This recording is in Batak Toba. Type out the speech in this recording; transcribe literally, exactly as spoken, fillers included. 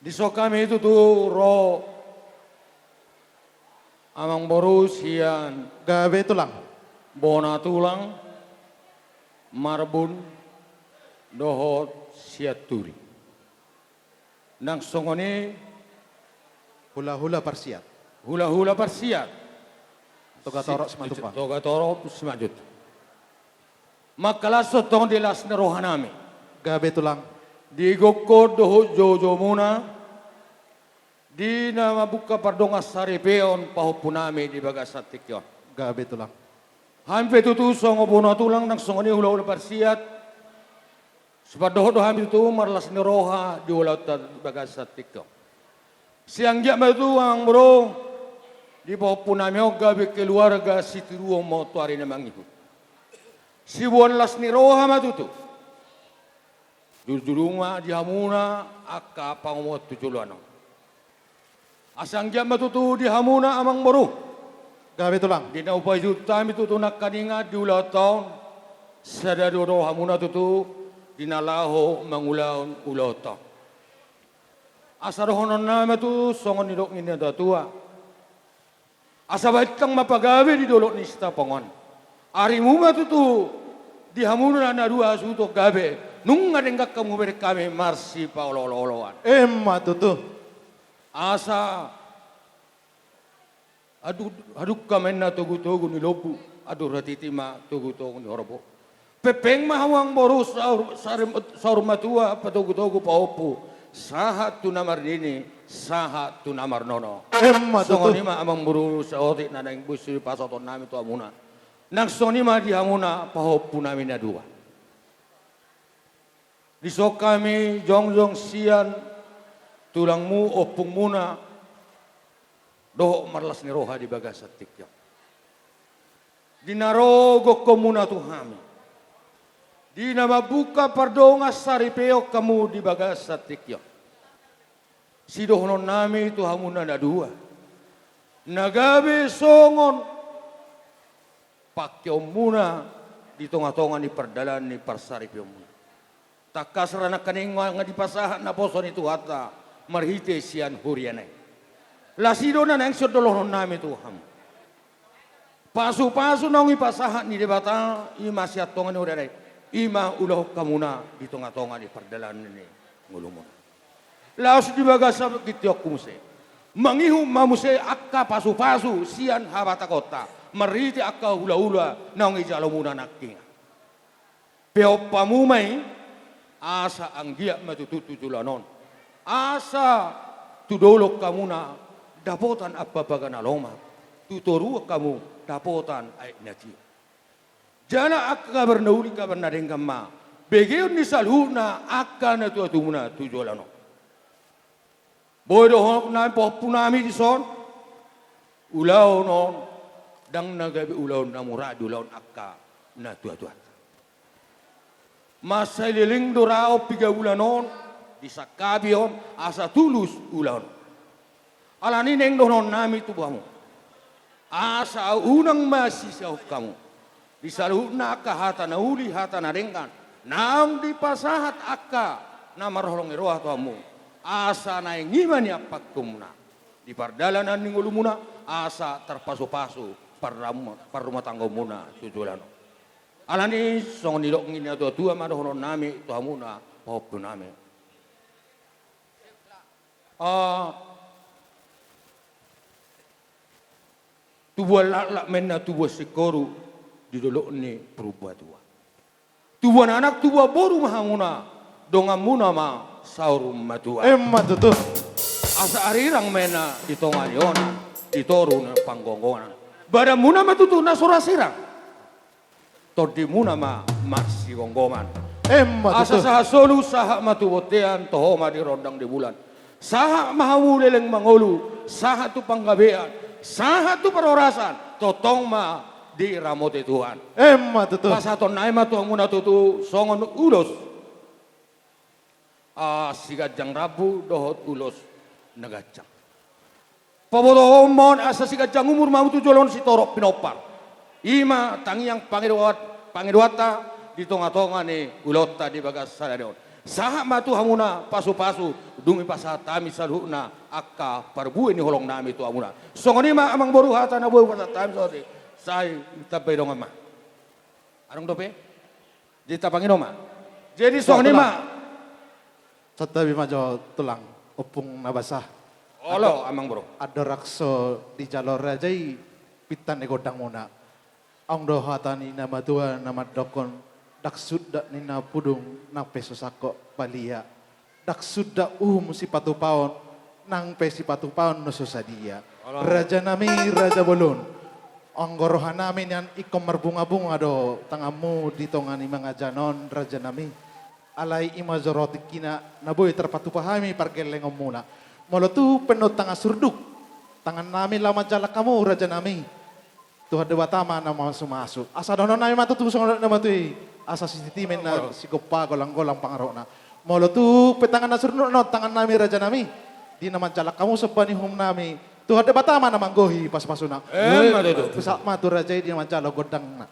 Dison hami tutu ro, amangboru, sian, gabe tulang, bona tulang, Marbun, dohot Sianturi. Nang songon i hulahula parsiat. Hulahula parsiat. Toga torop si, Simanjuntak. Toga torop si Simanjuntak. Mangkalashon tong di las ni rohanami. Gabe tulang. Di gokhon dohot joujomuna, di na mambuka pardongansaripeon pahompunami di bagasan tingki on. Gabe tulang. Hami pe tutu songon bona tulang nang songon i hulahula parsiat. Sipandohot do hami tutu marlas ni roha di ulaonta di bagasan tingki on. Sai anggiat ma tutu, amangboru, di pahompunami on gabe keluarga sitiruon ma on tu ari na mangihut. Siboan las ni roha ma tutu. Jujur ma di hamuna angka pangomoan tu joloan on. Asa anggiat ma tutu di hamuna, amangboru. Gabe tulang. Di na hupaihutihut hami tutu nangkaningan di ulaonta on, sada do do hamuna tutu di na laho mangulahon ulaonta on. Asa dohononnami ma tutu songon nidok ni natuatua: Asa bintang ma pagabe di dolok ni Sitapongan. Arimu ma tutu di hamuna na dua hasuhuton gabe, nunga denggan hamu bereng hami marsipaolooloan. Emma tutu. Asa adu-, adungka ma inna togutogu ni lombu, andor hatiti ma togutogu ni horbo. Pengpeng ma hamu, amangboru, saur, saur, saur matua, patogutogu pahompu, sahat tu na marnini, sahat tu na marnono. Emma tutu. Songon i ma, amangboru, saotik na naeng boi sipasahatonnami tu hamuna. Nang songon i ma di hamuna pahompunami na dua. Dison hami jongjong sian tulangmu, ompungmuna, dohot marlas ni roha di bagasan tingki on. Di na ro gokhonmuna tu hami, di na mambuka pardongansaripeon hamu di bagasan tingki on, sidohononnami tu hamuna na dua, na gabe songon pangkeonmuna di tongatonga ni pardalanan ni parsaripeonmuna. Tangkas ra nangkaning nunga dipasahat naposo ni Tuhanta marhite sian huriana i. Las i do na naeng sidohononnami tu hamu. Pasupasu naung dipasahat ni Debata, i ma sian tonga ni huriana i, i ma ulahon hamuna di tongatonga ni pardalanan ni ngolumuna. Laos di bagasan gintingki on muse, mangihut ma muse angka pasupasu sian habatahonta marhite angka hulahula naung dijalomuna nangkiningan. Peop hamu ma i, asa anggiat ma tutu tu joloan on, asa tu dolok hamuna dapotan ampapaga na lomak, tu toruan hamu dapotan aek na tiar. Jala angka kabar na uli, kabar na denggan ma begeon ni saluhutna angka natuatuamuna tu joloan on. Boi dohononnami, pahompunami, dison, ulaon on ndang na gabe ulaon na mura di ulaon angka natuatuanta. Mansai leleng do raon piga bulan on, disangkapi on, asa tulus ulaon on. Alani i naeng dohononnami tu hamu, asa unang masiseahon hamu di saluhutna angka hata na uli, hata na denggan naung dipasahat angka na marholong ni roha tu hamu, asa naeng i ma nian pangkeonmuna di pardalanan ni ngolumuna, asa tarpasupasu parrum-, parrumatanggaonmuna tu joloan on. Alani i songon nidok ni natuatua ma dohononnami tu hamuna pahompunami. Ah, tubuan laklak ma inna tubuan singkoru di dolok ni Purbatua. Tubuan anak, tubuan boru ma hamuna, donganmuna ma saur matua. Emma tutu. Asa arirang ma inna di tonga ni onan, di toru ni panggonggonan. Badanmuna ma tutu na so ra sirang, tondimuna ma marsigomgoman. Emma tutu. Asa sahat solu sahat ma tu bontean, toho ma di rondang di bulan, sahat ma hamu leleng mangolu, sahat tu panggabean, sahat tu parhorasan, tongtong ma diramoti Tuhan. Emma tutu. Pasahatonnami ma tu hamuna tutu songon ulos, ah, siganjang rambu dohot ulos na ganjang. Pabotohon ma on asa siganjang umur ma hamu tu joloan on sitorop pinompar. I ma tangiang pangidoan, pangidoanta di tongatonga ni ulaonta di bagasan sadari on. Sahat ma tu hamuna pasu-pasu, dung i pasahat hami saluhutna angka parbue ni holong nami tu hamuna. Songon i ma amang boru hata na boi pasahat hami songon i. Sai tambai dongan ma. Adong dope? Jadi tapangido ma. Jadi songon i ma. Santabi ma jo tulang, ompung na basa. Olo, amang boru. Andorang so dijalo raja i pinta ni gondangmuna. Adong do hata ni na matua na mandokkon, ndang sundat ninna pudung nang pe so sangkot palia. Ndang sundat uhum sipatupaon, nang pe sipatupaon na so sadia. Raja nami, raja bolon. Anggo roha nami nian ingkon marbunga-bunga do tanganmu di tonga ni mangaja on, raja nami. Alai i ma joro tingkina na boi tarpatupa hami pargellengonmuna. Molo tung pe annon tangan surduk, tangan nami laho manjalang hamu, raja nami. Tuhan Debata ma na mamasu-masu. Asa dohonon nami ma tutu songon na matua i. Asa sititi ma ninna sigompa, golang-golang pangarahutna. Molo tung pe tangan na surduk annon tangan nami, raja nami, di na manjalang hamu somba ni uhum nami, Tuhan Debata ma na manggohi pasu-pasuna. Emma tutu. Sahat ma tu raja i di na manjalo gondangna.